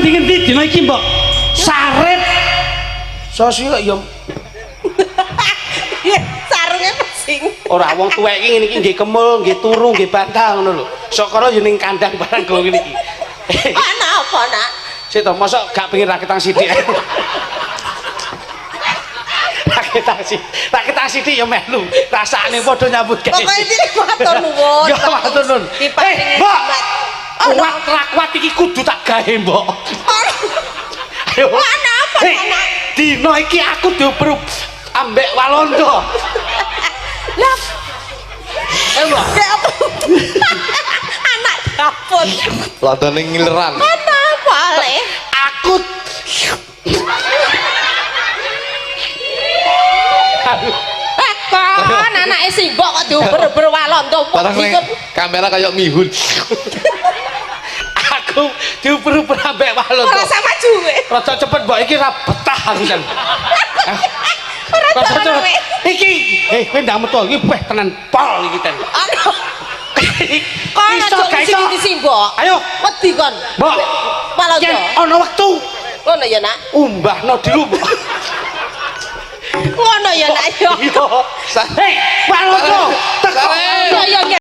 ngendi-ngendi dina iki, Mbok. Sarip. Sosio ya Sarunge pesing. Ora, wong tuwek iki ngene iki nggih kemul, nggih turu, nggih bantal ngono lho. Sokoro ya ning kandang barang go ngene iki. Ana apa, Nak? Sik to, mosok gak pengen raketang sithik. Raketang sithik, raketang sithik ya melu. Rasane padha nyambut gawe. Pokoke iki matur nuwun. Ya matur nuwun. Diparingi Eh, Mbok. nikmat. Kuat ra kuat iki kudu tak gawe, Mbok. Ayo. Ana apa, Hei, Nak? dina iki aku dioper ambek Walondo. Lah, Eh, Mbok. kayak apa? Anak dapur. Ladane ngileran. Ana apa, Le? Aku Eh, kon anake simbok kok diuber-uber Walondo. Barang ning kamera kayak mihun. Aku diuper-uper ambek Walondo. Ora sama maju kowe. Rada cepet, Mbok, iki ra betah aku jan. Ora Rada sama cepet. kowe. Iki, eh kowe ndang metu iki beh tenan pol iki ten. Ana. Kon Iso aja gak iso? ngisi simbok. Ayo, Wedi kon. Mbok. Walondo. Yen ana wektu Ngono ya, Nak. umbahno dulu, Mbok. Ngono ya, Nak. Yo. Iya. Hei, Walondo, teko. Sare. Yo yo.